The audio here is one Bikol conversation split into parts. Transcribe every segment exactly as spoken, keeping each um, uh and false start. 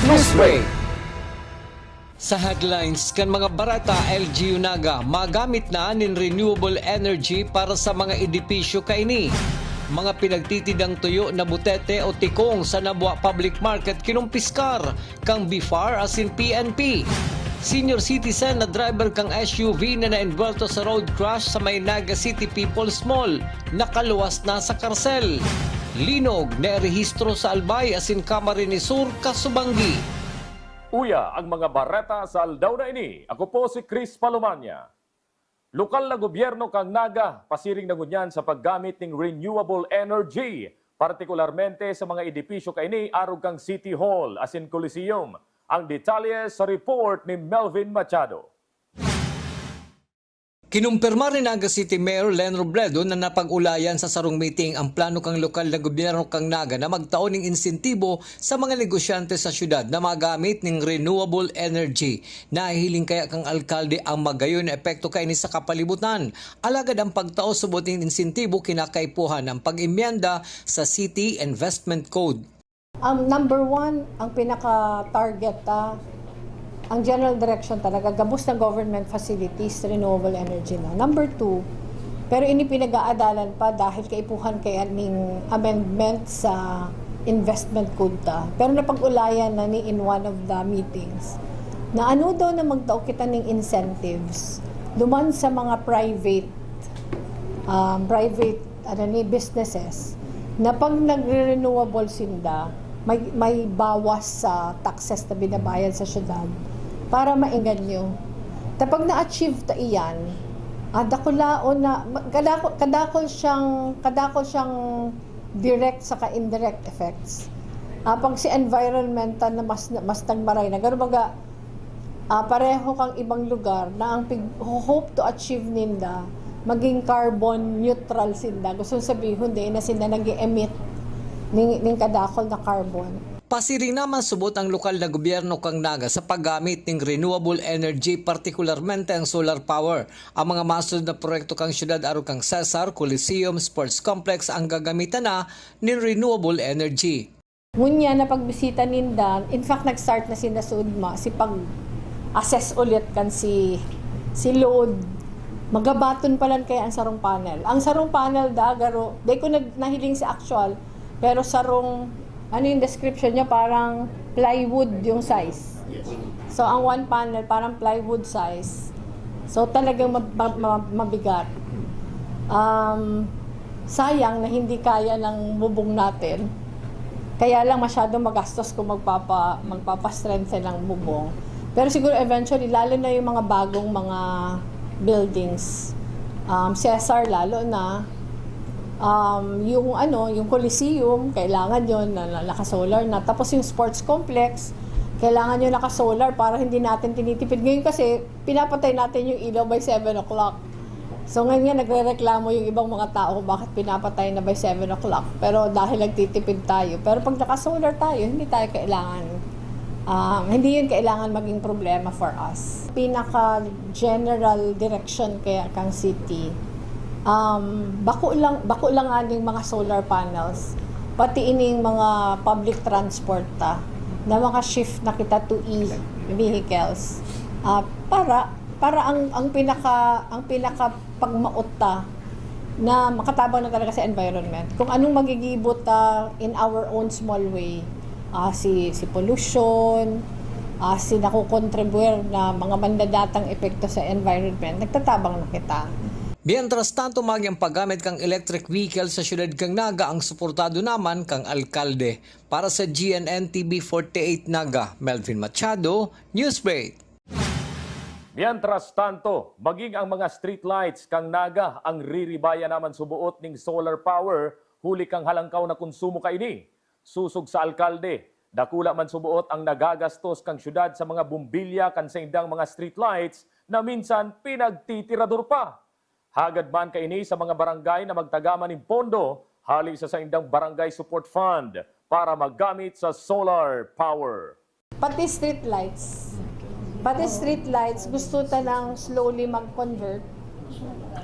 Newsbreak. Sa headlines kan mga bareta, L G U Naga, magamit na nin renewable energy para sa mga edipisyo kaini. Mga pinagtitidang tuyo na butete o tikong sa Nabua Public Market kinumpiskar kan BFAR asin P N P. Senior citizen na driver kan S U V na naenbuwelto sa road crash sa may Naga City People's Mall, nakaluwas na sa karsel. Linog, nairehistro sa Albay asin Camarines Sur, kasubanggi. Uya ang mga bareta sa aldaw na ini. Ako po si Chris Palomania. Lokal na gobyerno kan Naga pasiring na ngunyan sa paggamit nin renewable energy, partikularmente sa mga edipisyo kaini arog kan City Hall asin Coliseum. Ang detalye sa report ni Melvin Machado. Kinumpirma ni Naga City Mayor Len Robredo na napag-ulayan sa sarong meeting ang plano kan lokal na gobyerno kan Naga na magtao nin insentibo sa mga negosyante sa syudad na magamit nin renewable energy. Nahihiling kaya kan alkalde ang magayon na epekto kaini sa kapalibutan? Alagad ang pagtao subot nin insentibo kinakaipuhan ng pag-emyenda sa City Investment Code. Ang number one, ang pinaka-target ta, ang general direction talaga, gabos na government facilities, renewable energy na. Number two, pero ini pinag-aadalan pa dahil kaipuhan kaya ning amendment sa investment code ta. Pero napag-ulayan na ni in one of the meetings na ano daw na magtao kita ning incentives duman sa mga private, um, private ano ni businesses na pag nagre-renewable sinda, may, may bawas sa taxes na binabayad sa syudad para mainganyo. Tapag na-achieve ta iyan, ah, dakulaon na, ma- kadako, kadakol siyang kadakol siyang direct saka indirect effects. Apag si environmental na mas mas nagmaray na garo baga, ah, pareho kang ibang lugar na ang pig- hope to achieve ninda maging carbon neutral sinda. Gusto sabihon di na sinda nag-emit ning, ning kadakol na carbon. Pasiring naman subot ang lokal na gobyerno kan Naga sa paggamit nin renewable energy, partikularmente ang solar power. Ang mga masunod na proyekto kan syudad arog kan Cesar, Coliseum, Sports Complex ang gagamitan na nin renewable energy. Ngunyan na pagbisita ninda, in fact nag-start na sinda sa ugma si pag-assess ulit kan si si load. Magabaton pa lang kaya ang sarong panel. Ang sarong panel da garo, di ko nag nahiling sa actual, pero sarong ano yung description niya, parang plywood yung size. So ang one panel parang plywood size. So talagang mab- mab- mab- mabigat. Um, sayang na hindi kaya ng bubong natin. Kaya lang masyado magastos kung magpapa magpapa-strengthen ng bubong. Pero siguro eventually, lalo na yung mga bagong mga buildings, um, Cesar lalo na, um, yung ano, yung Coliseum, kailangan yon na, na naka-solar na. Tapos yung sports complex, kailangan yung naka-solar para hindi natin tinitipid. Ngayon kasi pinapatay natin yung ilaw by seven o'clock. So ngayon nga nagrereklamo yung ibang mga tao kung bakit pinapatay na by seven o'clock. Pero dahil nagtitipid tayo. Pero pag naka-solar tayo, hindi tayo kailangan, um, hindi yun kailangan maging problema for us. Pinaka general direction kaya kang city, um, bako lang bako lang aning mga solar panels, pati ining mga public transport ta na mga shift na kita to e vehicles. Ah, para para ang ang pinaka ang pinaka pagmaot ta na makatabang na talaga sa environment. Kung anong magigibo ta in our own small way, ah, si si pollution, ah, si nakokontribuir na mga mandadatang epekto sa environment, nagtatabang na kita. Mientras tanto, magi ang paggamit kan electric vehicle sa syudad kan Naga ang suportado naman kan alkalde. Para sa G N N T V forty-eight Naga, Melvin Machado, Newsbreak. Mientras tanto, maging ang mga streetlights kan Naga ang riribaya naman suboot ning solar power huli kan halangkaw na konsumo kaini. Sosog sa alkalde, dakula man suboot ang nagagastos kan syudad sa mga bombilya kan saindang mga streetlights na minsan pinagtitirador pa. Hagad man kaini sa mga barangay na magtagaman nin pondo hali sa saindang Barangay Support Fund para magamit sa solar power. Pati street lights. Pati street lights, gusto ta nang slowly mag-convert.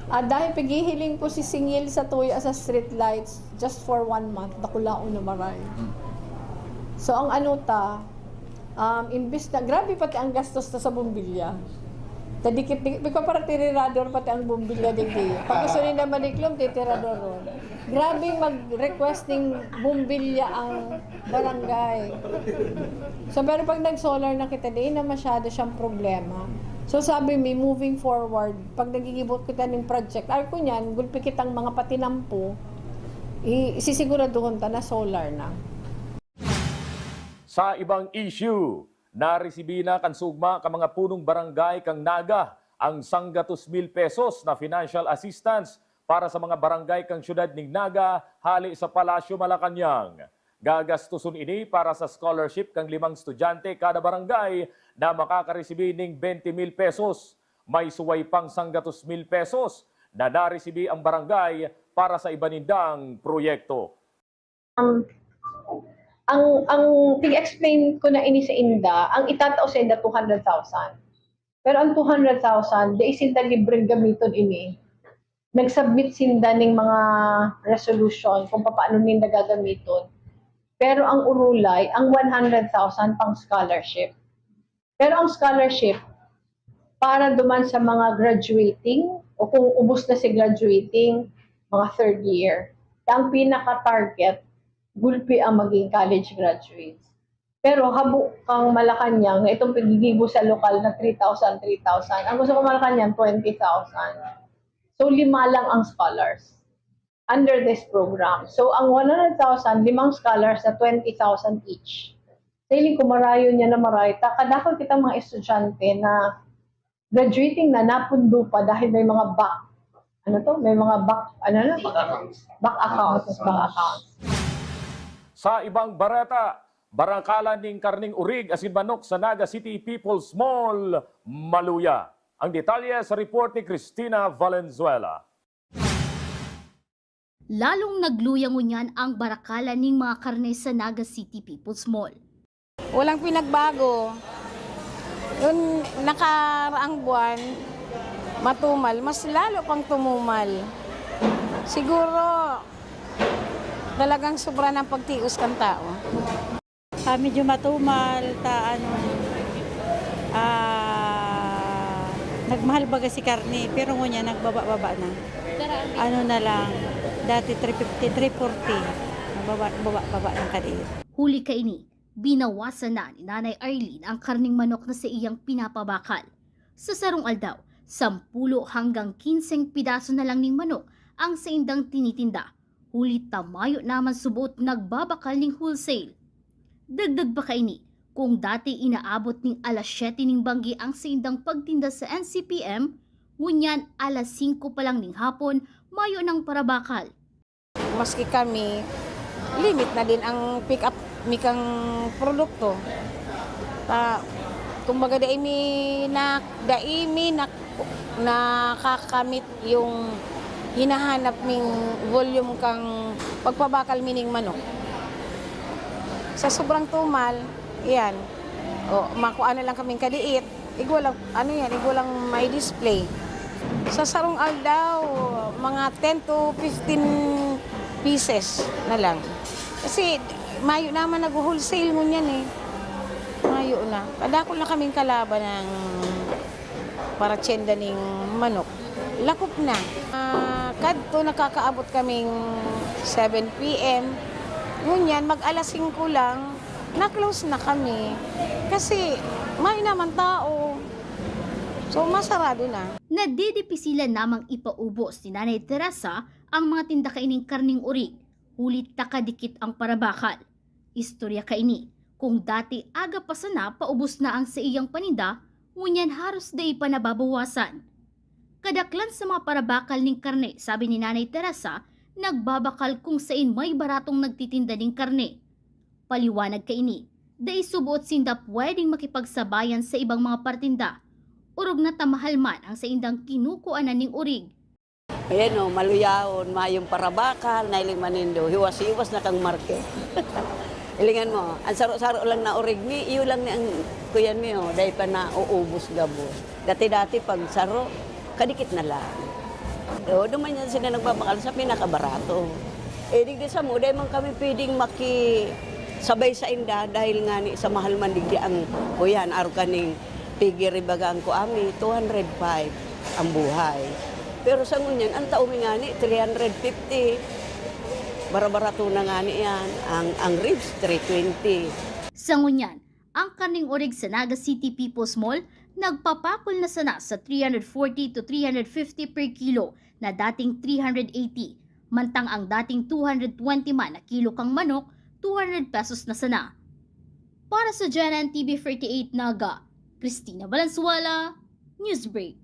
At dahil pighihiling ko si singil sa tuya sa street lights just for one month, dakulaon na maray. So ang ano ta, Um, imbis na, grabe pati ang gastos na sa bombilya. Tadikit-dikit, may kaparatirador pati ang bombilya digdi. Pag gusto ninda maniklom, titiradoron. Grabe mag-request ning bombilya ang barangay. So, pero pag nag-solar na kita, di na masyado siyang problema. So, sabi mi, moving forward, pag nagigibot kita ning project, ay kunyan, gulpi kitang mga patinampo, i-, isisiguraduhon ta na solar na. Sa ibang issue, naresibi na kan sugma kan mga punong barangay kan Naga ang sanggatos mil pesos na financial assistance para sa mga barangay kan siyudad nin Naga hale sa Palasyo Malacañang. Gagastoson ini para sa scholarship kan limang estudyante kada barangay na makakaresibi nin bente mil pesos. May suway pang sanggatos mil pesos na naresibi ang barangay para sa iba nindang proyekto. Um, ang ang pig-explain ko na ini sa inda, ang itatao sa inda two hundred thousand. Pero ang two hundred thousand, dai sinda libreng gamiton ini. Nag-submit sinda ning mga resolution kung paano ninda gagamiton. Pero ang urulay, ang one hundred thousand pang scholarship. Pero ang scholarship, para duman sa mga graduating o kung ubos na si graduating, mga third year. Ang pinaka-target, gulpi ang maging college graduates. Pero habo kang Malacañang na itong paggigibo sa lokal na three thousand, three thousand. Ang gusto ko Malacañang, twenty thousand. So, lima lang ang scholars under this program. So, ang one hundred thousand, limang scholars na twenty thousand each. Sa hiling ko, marayo niya na marayo. Ta, kadakol kita mga estudyante na graduating na, napundo pa dahil may mga back, ano to? May mga back, ano na? Back accounts. Back accounts. Back accounts. Sa ibang bareta, barakalan ning karning urig asin manok sa Naga City People's Mall, maluya. Ang detalye sa report ni Christina Valenzuela. Lalong nagluya ngunyan ang barakalan ning mga karne sa Naga City People's Mall. Walang pinagbago. Yun, nakaraang buwan, matumal. Mas lalo pang tumumal. Siguro, talagang sobra ng pagtios kan tao. Ah, medyo matumal, ta ano, ah, nagmahal baga si karne, pero ngunyan nagbaba-baba na. Ano na lang, dati three fifty, three forty. Nagbaba-baba ng kaliit. Huli kaini, binawasan na ni Nanay Arlene ang karneng manok na sa iyang pinapabakal. Sa sarong aldaw, sampulo hanggang kinseng pidaso na lang ning manok ang saindang tinitinda, huli ta mayo naman subot nagbabakal ning wholesale. Dagdag pa kaini, kung dati inaabot ning alas siyete ning banggi ang saindang pagtinda sa N C P M, ngunyan alas singko pa lang ning hapon, mayo nang parabakal. Maski kami, limit na din ang pick up mi kang produkto. Ta, kumbaga, dai mi na, dai mi na, nakakamit yung hinahanap ming volume kang pagpabakal mi ning manok. Sa sobrang tumal, iyan, o, makua na lang kaming kaliit, igwa lang, ano yan, igwa lang may display. Sa sarong aldaw, mga ten to fifteen pieces na lang. Kasi mayo naman nag-wholesale ngunyan eh. Mayo na. Kadakol na kaming kalaban ng para tiyenda ning manok. Lakop na. Ah, kadto nakakaabot kaming seven P M. Ngunyan, mag alas singko lang, na-close na kami. Kasi mayo naman tao. So, masarado na. Nadidipisilan namang ipaubos ni Nanay Teresa ang mga tinda kaining karneng urig, huli ta kadikit ang parabakal. Istorya kaini, kung dati aga pa sana paubos na ang saiyang paninda, ngunyan haros dai pa nababawasan. Kadaklan sa mga parabakal ning karne, sabi ni Nanay Teresa, nagbabakal kung sain may baratong nagtitinda ning karne. Paliwanag kaini, dai suboot sinda pwedeng makipagsabayan sa ibang mga partinda, orog na ta mahal man ang saindang kinukuanan ning urig. Ayan o, maluyahon, mayong parabakal, nailing manindo, hiwas-hiwas na kang market. Ilingan mo, ang saro-saro lang na urig mi, iyo lang ni ang kuyan mi o, dai pa nauubos gabos. Dati-dati pag saro, kadikit na lang. O, duman yan sila nagbabakal sa pinakabarato. Eh, digdi sa mo, dai man kami pwedeng maki, Sabay sainda, dahil ngani sa mahal man digdi ang kuyan, arog kaning pigiribaga ang kuami, two hundred five ang buhay. Pero sa ngunyan, ang tao mi ngani, three hundred fifty. Barabarato na ngani yan. Ang, ang ribs, three twenty. Sa ngunyan, ang karneng orig sa Naga City People's Mall nagpapakol na sana sa three hundred forty to three hundred fifty per kilo na dating three hundred eighty, mantang ang dating two hundred twenty man na kilo kan manok, two hundred pesos na sana. Para sa G N N T V forty-eight Naga, Christina Valenzuela, Newsbreak.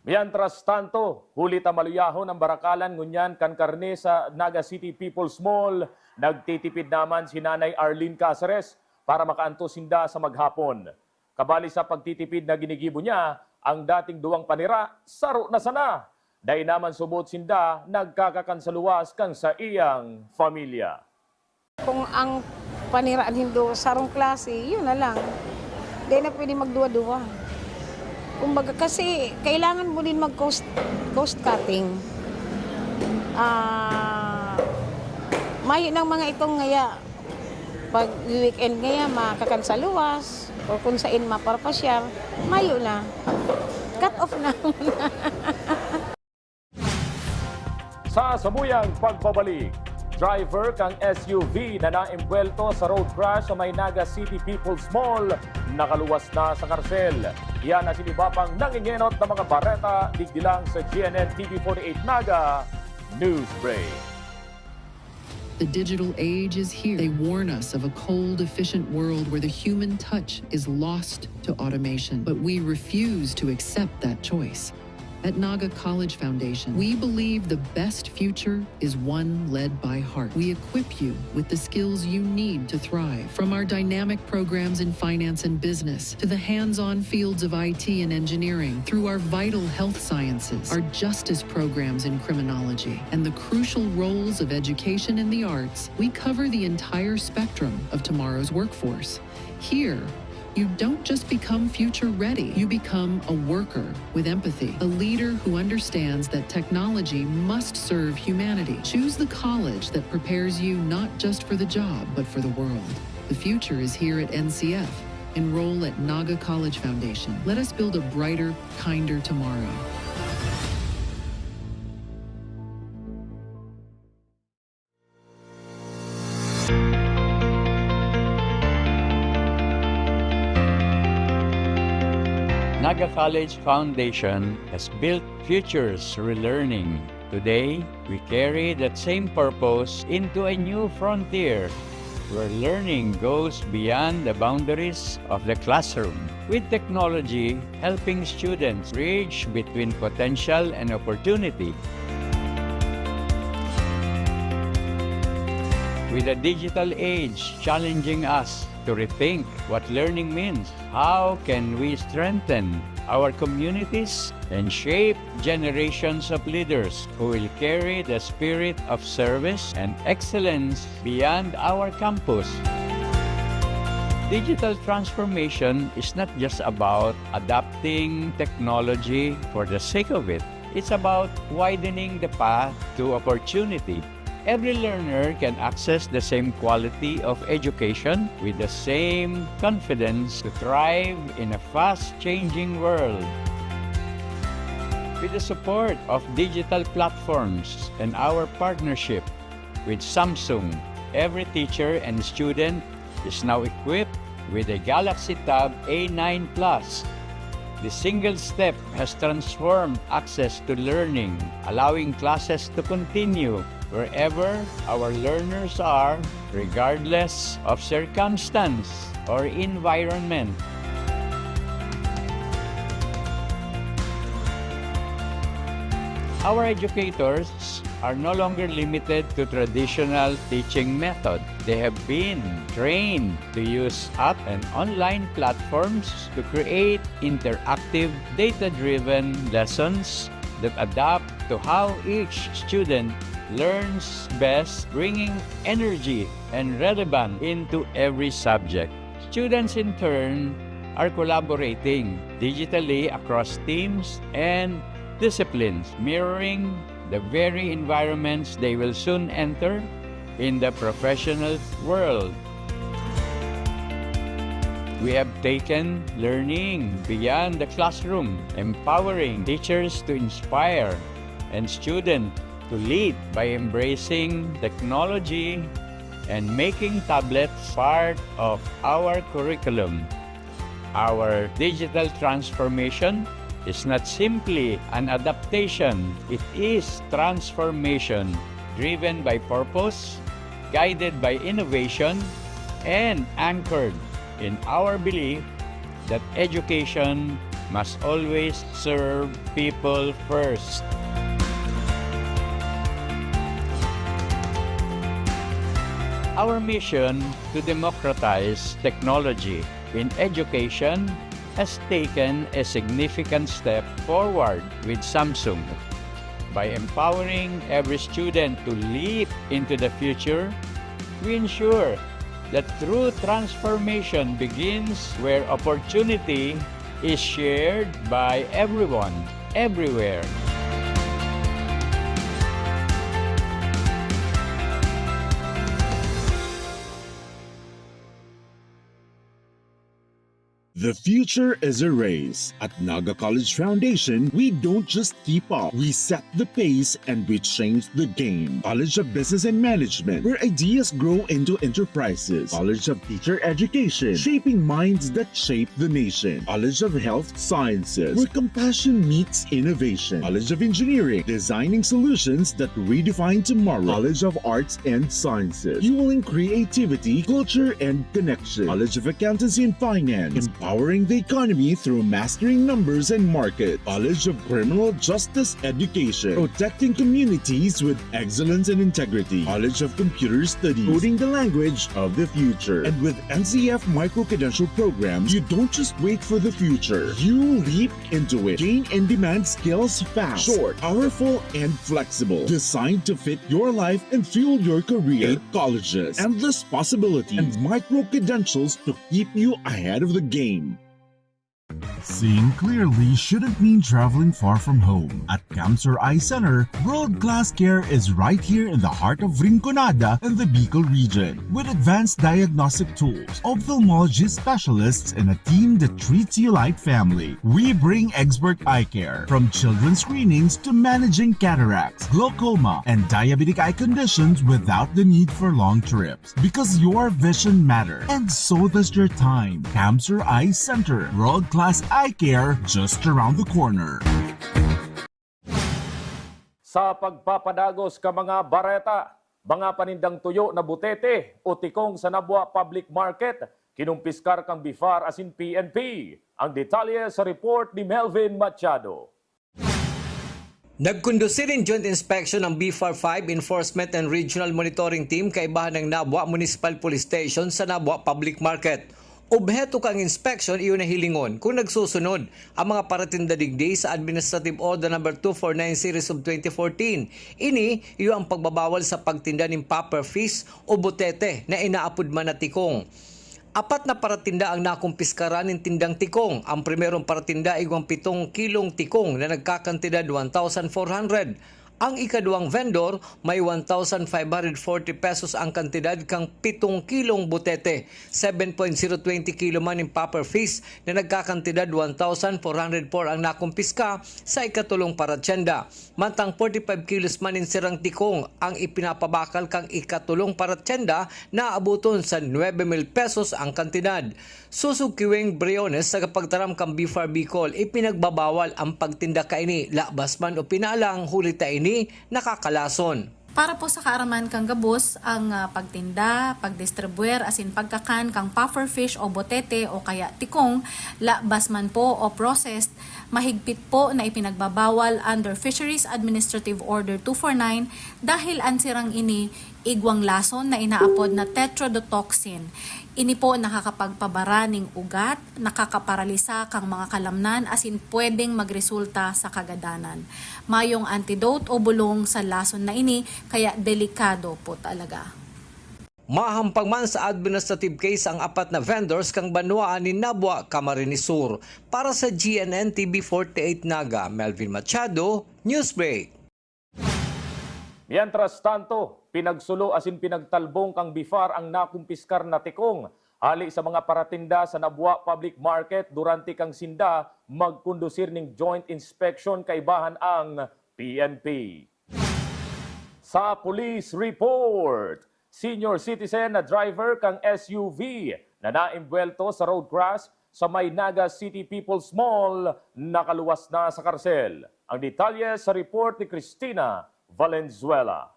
Mientras tanto, huli ta maluyahon ang barakalan ngunyan kan karne sa Naga City People's Mall, nagtitipid naman si Nanay Arlene Caceres para makaantos sinda sa maghapon. Kabali sa pagtitipid na ginigibo niya, ang dating duwang panira, saro na sana. Dai naman subot sinda nagkakakan sa luwas kan saiyang pamilya. Kung ang panira nindo sarong klase, yun na lang. Di na pwede magduwa-duwa. Kumbaga, kasi kailangan mo din mag-cost, cost cutting. Ah, mayo ng mga itong ngaya, pag weekend ngaya, makakan sa luwas, o kung sain maparpasyar, mayo na. Cut off na. Sa samuyang pagbabalik, driver kan S U V na naembwelto sa road crash sa may Naga City People's Mall, nakaluwas na sa karsel. Iyan asin iba pang nangingenot na mga bareta digdi lang sa G N N T V forty-eight Naga News Break. The digital age is here. They warn us of a cold, efficient world where the human touch is lost to automation. But we refuse to accept that choice. At Naga College Foundation, we believe the best future is one led by heart. We equip you with the skills you need to thrive. From our dynamic programs in finance and business to the hands-on fields of I T and engineering, through our vital health sciences, our justice programs in criminology, and the crucial roles of education and the arts, we cover the entire spectrum of tomorrow's workforce. Here, you don't just become future ready, you become a worker with empathy, a leader who understands that technology must serve humanity. Choose the college that prepares you not just for the job, but for the world. The future is here at N C F. Enroll at Naga College Foundation. Let us build a brighter, kinder tomorrow. Naga College Foundation has built futures through learning. Today, we carry that same purpose into a new frontier where learning goes beyond the boundaries of the classroom, with technology helping students bridge between potential and opportunity. With the digital age challenging us to rethink what learning means, how can we strengthen our communities and shape generations of leaders who will carry the spirit of service and excellence beyond our campus? Digital transformation is not just about adapting technology for the sake of it. It's about widening the path to opportunity. Every learner can access the same quality of education with the same confidence to thrive in a fast-changing world. With the support of digital platforms and our partnership with Samsung, every teacher and student is now equipped with a Galaxy Tab A nine Plus. The single step has transformed access to learning, allowing classes to continue wherever our learners are, regardless of circumstance or environment. Our educators are no longer limited to traditional teaching method. They have been trained to use app and online platforms to create interactive, data-driven lessons that adapt to how each student learns best, bringing energy and relevance into every subject. Students, in turn, are collaborating digitally across teams and disciplines, mirroring the very environments they will soon enter in the professional world. We have taken learning beyond the classroom, empowering teachers to inspire and students to lead by embracing technology and making tablets part of our curriculum. Our digital transformation is not simply an adaptation, it is transformation driven by purpose, guided by innovation, and anchored in our belief that education must always serve people first. Our mission to democratize technology in education has taken a significant step forward with Samsung. By empowering every student to leap into the future, we ensure that true transformation begins where opportunity is shared by everyone, everywhere. The future is a race. At Naga College Foundation, we don't just keep up, we set the pace and we change the game. College of Business and Management, where ideas grow into enterprises. College of Teacher Education, shaping minds that shape the nation. College of Health Sciences, where compassion meets innovation. College of Engineering, designing solutions that redefine tomorrow. College of Arts and Sciences, fueling creativity, culture, and connection. College of Accountancy and Finance, empowering the economy through mastering numbers and market. College of Criminal Justice Education, protecting communities with excellence and integrity. College of Computer Studies, coding the language of the future. And with N C F micro-credential programs, you don't just wait for the future. You leap into it. Gain in-demand skills fast, short, powerful, and flexible. Designed to fit your life and fuel your career. Eight colleges, endless possibilities, and micro-credentials to keep you ahead of the game. Seeing clearly shouldn't mean traveling far from home. At Camsur Eye Center, world-class care is right here in the heart of Rinconada and the Bicol region. With advanced diagnostic tools, ophthalmology specialists, and a team that treats you like family, we bring expert eye care. From children's screenings to managing cataracts, glaucoma, and diabetic eye conditions without the need for long trips. Because your vision matters, and so does your time. Camsur Eye Center, world-class eye care just around the corner. Sa pagpapadagos kan mga bareta, mga panindang tuyo na butete o tikong sa Nabua Public Market, kinumpiskar kan BIFAR asin P N P. Ang detalye sa report ni Melvin Machado. Nagkondusir nin joint inspection ang BIFAR five Enforcement and Regional Monitoring Team kaibahan ng Nabua Municipal Police Station sa Nabua Public Market. Obheto kan inspection iyo na hilingon kung nagsusunod ang mga paratinda digdi sa Administrative Order Number two four nine Series of twenty fourteen. Ini iyo ang pagbabawal sa pagtinda nin puffer fish o butete na inaapod man na tikong. Apat na paratinda ang nakumpiskaran nin tindang tikong. Ang primerong paratinda igwang pitong kilong tikong na nagkakantidad one thousand four hundred. Ang ikaduwang vendor may one thousand five hundred forty pesos ang kantidad kan pitong kilong butete, seven point zero twenty kilo man nin puffer fish na nagkakantidad one thousand four hundred four ang nakumpiska sa ikatulong paratyenda. Mantang forty-five kilos man nin sirang tikong ang ipinapabakal kan ikatulong paratyenda, na aaboton sa nuebe mil pesos ang kantidad. Sosog ki Weng Briones, tagapagtaram kan BIFAR Bicol, ipinagbabawal ang pagtinda kaini, labas man o pinalang, huli ta ini nakakalason. Para po sa kaaraman kan gabos, ang, ah, pagtinda, pagdistribuer asin pagkakan kan puffer fish o botete o kaya tikong, labas man po o processed, mahigpit po na ipinagbabawal under Fisheries Administrative Order two four nine dahil an sirang ini igwang lason na inaapod na tetrodotoxin. Ini po nakakapagpabara ning ugat, nakakaparalisa kan mga kalamnan asin pwedeng magresulta sa kagadanan. Mayong antidote o bulong sa lason na ini, kaya delikado po talaga. Mahampang man sa administrative case ang apat na vendors kan banwaan nin Nabua, Camarines Sur. Para sa G N N T V forty-eight Naga, Melvin Machado, Newsbreak. Mientras tanto, pinagsulo asin pinagtalbong kan BIFAR ang nakumpiskar na tikong hale sa mga paratinda sa Nabua Public Market durante kan sinda magkondusir nin joint inspection kaibahan ang P N P. Sa police report, senior citizen na driver kan S U V na naimbuwelto sa road crash sa may Naga City People's Mall nakaluwas na sa karsel. Ang detalye sa report ni Christina Valenzuela.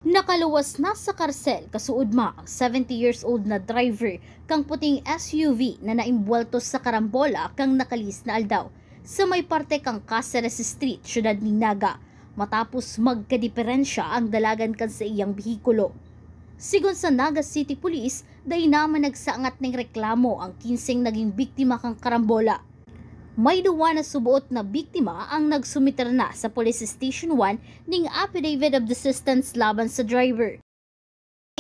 Nakaluwas na sa karsel kasuodma ang seventy years old na driver kan puting S U V na naimbuwelto sa karambola kan nakalihis na aldaw sa may parte kan Caceres Street, siyudad nin Naga, matapos magkadiperensya ang dalagan kan saiyang behikulo. Sigon sa Naga City Police, dai naman nagsangat nin reklamo ang kinseng naging biktima kan karambola. May duwa na suboot na biktima ang nagsumiter na sa Police Station one ning affidavit of desistance laban sa driver.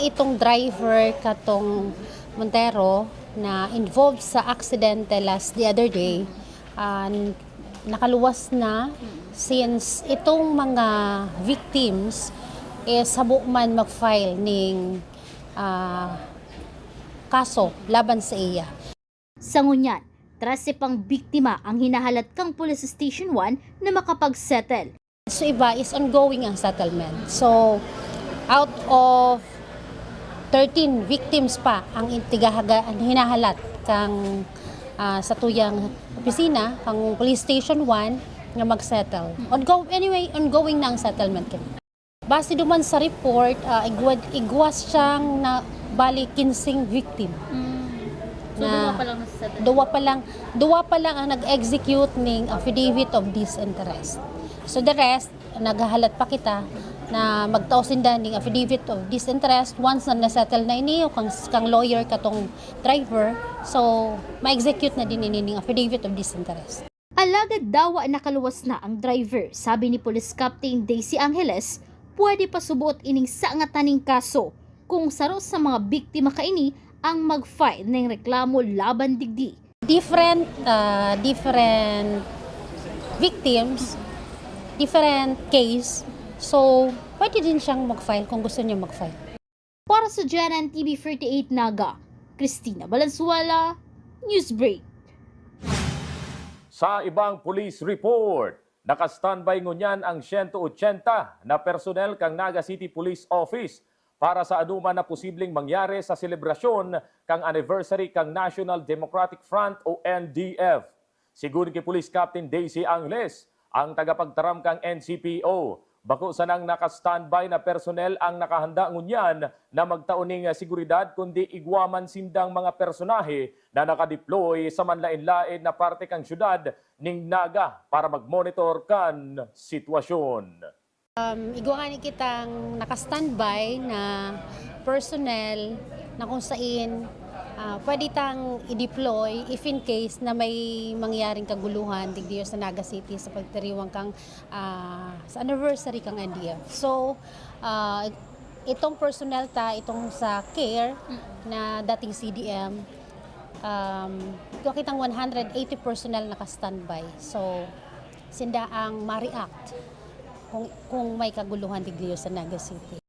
Itong driver katong Montero na involved sa aksidente last the other day, ah, nakaluwas na since itong mga victims is habo man mag-file ning ah, kaso laban sa iya. Sa ngunyan, trese pang biktima ang hinahalat kan Police Station one na makapag-settle. So iba is ongoing ang settlement. So out of thirteen victims pa ang tigahaga, ang hinahalat kang ah, sa tuyang opisina, kang Police Station one nga mag-settle. Ongo, anyway, ongoing na ang settlement kini. Base duman sa report, ah, igwa, igwa siyang na bali kinseng victim. Mm. So, Na duwa pa lang nasasabi. Duwa pa lang, duwa pa lang ang nag-execute ning affidavit of disinterest. So the rest, naghahalat pa kita na magtao sinda ning affidavit of disinterest. Once na nasettle na ini, o kang, kang lawyer katong driver, so ma-execute na din ini ning affidavit of disinterest. Alagad dawa nakaluwas na ang driver. Sabi ni Police Captain Daisy Angeles, pwede pa suboot ining sangatan ning kaso kung saro sa mga biktima kaini ang mag-file ning reklamo laban digdi. Different, ah, different victims, different case. So, pwede din siyang mag-file kung gusto niya mag-file. Para sa G N N T V forty-eight Naga, Christina Valenzuela, Newsbreak. Sa ibang police report, naka-standby ngunyan ang siyento otsenta na personnel kan Naga City Police Office para sa anuman na posibleng mangyari sa selebrasyon kan anniversary kan National Democratic Front o N D F. Sigon ki Police Captain Daisy Angles, ang tagapagtaram kan N C P O, bako sanang naka-standby na personnel ang nakahanda ngunyan na magtao ning seguridad, kundi igwa man sindang mga personahe na nakadeploy sa manlaen-laen na parte kan siyudad ning Naga para mag-monitor kan sitwasyon. Um, igwa ngani kitang naka-standby na personnel na kung sain, ah, pwede tang i-deploy if in case na may mangyaring kaguluhan digdi sa Naga City sa pagtiriwang kang, ah, sa anniversary kang N D F. So, ah, itong personnel ta, itong sa care na dating C D M, um, igwa kitang one hundred eighty personnel naka-standby. So, sinda ang ma-react kung, kung may kaguluhan digdi sa Naga City.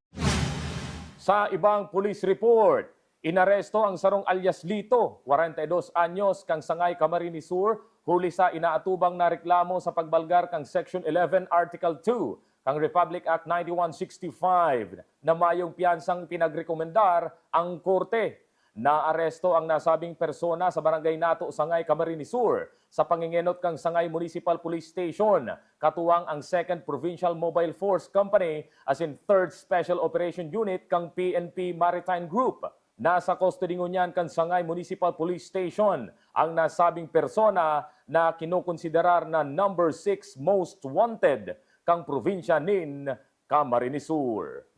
Sa ibang police report, inaresto ang sarong alias Lito, kwarenta y dos anyos, kan Sangay, Camarines Sur, huli sa inaatubang na reklamo sa pagbalgar kan Section eleven, Article two kan Republic Act ninety-one sixty-five na mayong piyansang pinagrekomendar ang korte. Naaresto ang nasabing persona sa Barangay Nato, Sangay, Camarines Sur, sa pangengenot kan Sangay Municipal Police Station, katuwang ang Second Provincial Mobile Force Company asin Third Special Operation Unit kan P N P Maritime Group. Nasa custody ngunyan kan Sangay Municipal Police Station ang nasabing persona na kinokonsiderar na number six most wanted kan probinsya nin Camarines Sur.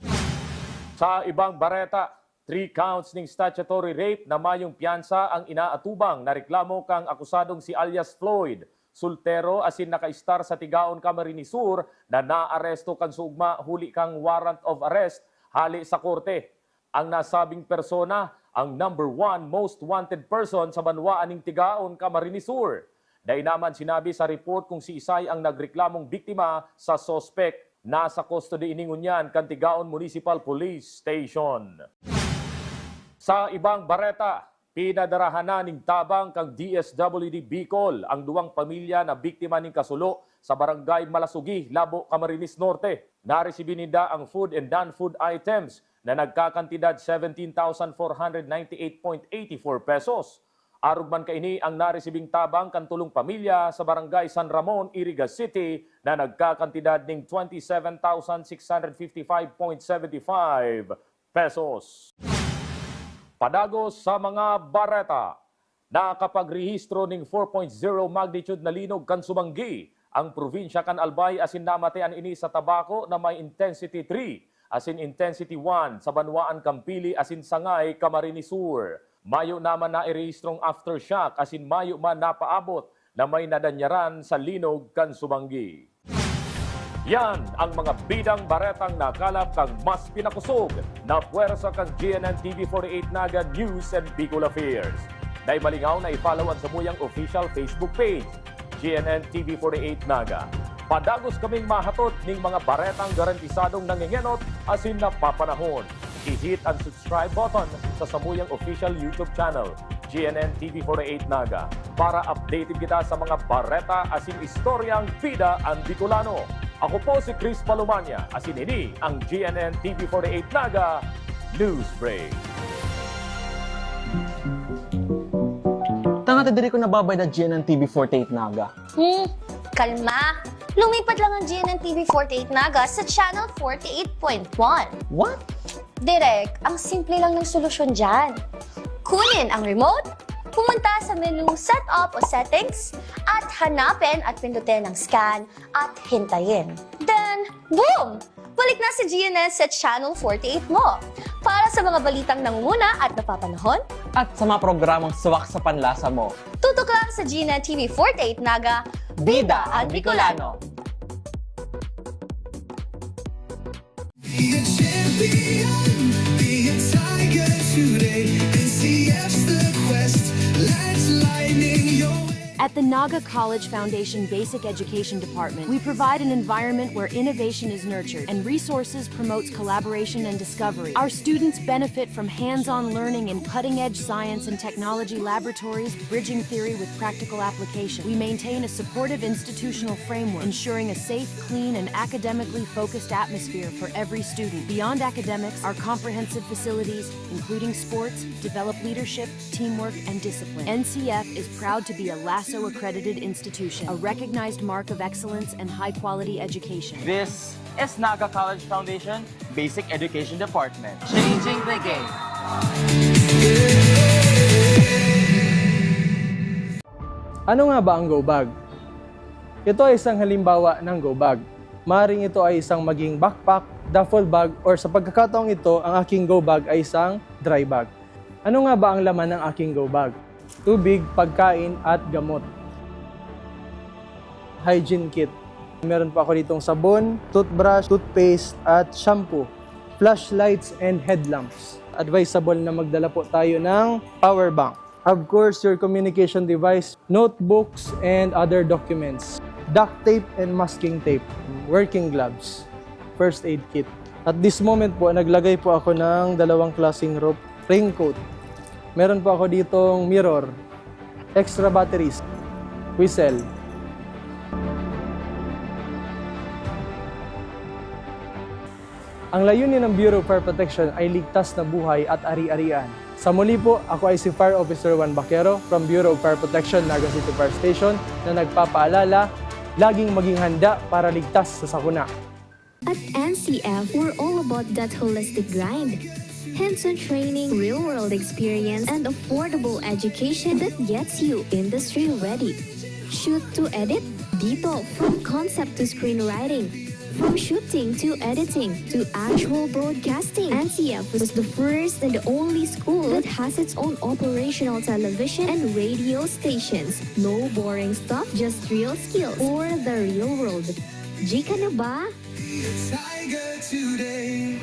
Sa ibang bareta, three counts ning statutory rape na mayong piyansa ang inaatubang na reklamo kan akusadong si alias Floyd, soltero asin nakaistar sa Tigaon, Camarines Sur, na naaresto kan sugma huli kan warrant of arrest hale sa korte. Ang nasabing persona ang number one most wanted person sa banwaan ning Tigaon, Camarines Sur. Dai naman sinabi sa report kung siisay ang nagreklamong biktima sa suspek. Nasa custody ini ngunyan kan Tigaon Municipal Police Station. Sa ibang bareta, pinadarahan na ning tabang kan D S W D Bicol ang duwang pamilya na biktima ning kasulo sa Barangay Malasugi, Labo, Camarines Norte. Naresibi ninda ang food and non-food items na nagkakantidad seventeen thousand four hundred ninety-eight point eighty four pesos. Arog man kaini ang naresibing tabang kan tulong pamilya sa Barangay San Ramon, Iriga City, na nagkakantidad ning twenty-seven thousand six hundred fifty-five point seventy-five pesos. Padagos sa mga bareta. Nakapagrehistro ning four point zero magnitude na linog kan Sumanggi ang probinsya kan Albay, asin namatian ini sa Tabaco na may intensity three asin intensity one sa banwaan kan Pili asin Sangay, Camarines Sur. Mayo naman nairehistrong aftershock asin mayo man napaabot na may nadanyaran sa linog kan Sumanggi. Yan ang mga bidang baretang nakalap kan mas pinakosog na pwersa kan G N N T V forty-eight Naga News and Bicol Affairs. Dai malingaw na i-follow an samuyang official Facebook page, G N N T V forty-eight Naga. Padagos kaming mahatod ning mga baretang garantisadong nangengenot asin napapanahon. I-hit an subscribe button sa samuyang official YouTube channel, G N N T V forty-eight Naga, para updated kita sa mga bareta asin istoryang bida an Bicolano. Ako po si Chris Palomania, asin ini ang G N N T V forty-eight Naga News Break. Tanga ta diri ko nababay na G N N T V forty-eight Naga. Hmm, kalma. Lumipat lang ang G N N T V forty-eight Naga sa Channel forty-eight point one. What? Direk, ang simple lang ng solusyon dyan. Kunin ang remote, pumunta sa menu Setup o Settings, at hanapin at pindutin ang Scan at hintayin. Then, boom! Balik na si G N N sa Channel forty-eight mo. Para sa mga balitang nangunguna at napapanahon, at sa mga programang swak sa panlasa mo, tutok lang sa G N N T V forty-eight Naga, Bida ang Bicolano. Be a champion, be a tiger today. N C F's the quest, lights lightning your way. At the Naga College Foundation Basic Education Department, we provide an environment where innovation is nurtured and resources promotes collaboration and discovery. Our students benefit from hands-on learning in cutting-edge science and technology laboratories, bridging theory with practical application. We maintain a supportive institutional framework, ensuring a safe, clean, and academically focused atmosphere for every student. Beyond academics, our comprehensive facilities, including sports, develop leadership, teamwork, and discipline. N C F is proud to be a LASO-accredited institution, a recognized mark of excellence and high-quality education. This is Naga College Foundation Basic Education Department. Changing the game. Ano nga ba ang go bag? Ito ay isang halimbawa ng go bag. Maring ito ay isang maging backpack, duffel bag, or sa pagkakataong ito, ang aking go bag ay isang dry bag. Ano nga ba ang laman ng aking go bag? Tubig, pagkain, at gamot. Hygiene kit. Meron po ako ditong sabon, toothbrush, toothpaste, at shampoo. Flashlights and headlamps. Advisable na magdala po tayo ng power bank. Of course, your communication device, notebooks, and other documents. Duct tape and masking tape. Working gloves. First aid kit. At this moment po, naglagay po ako ng dalawang klaseng rope, raincoat. Meron po ako ditong mirror, extra batteries, whistle. Ang layunin ng Bureau of Fire Protection ay ligtas na buhay at ari-arian. Sa muli po, ako ay si Fire Officer Juan Baquero from Bureau of Fire Protection, Naga City Fire Station, na nagpapaalala, laging maging handa para ligtas sa sakuna. At N C F, we're all about that holistic grind. Hands-on training, real-world experience, and affordable education that gets you industry ready. Shoot to edit? Dito, from concept to screenwriting. From shooting to editing to actual broadcasting, N C F is the first and only school that has its own operational television and radio stations. No boring stuff, just real skills for the real world. G ka na ba? Be a tiger today.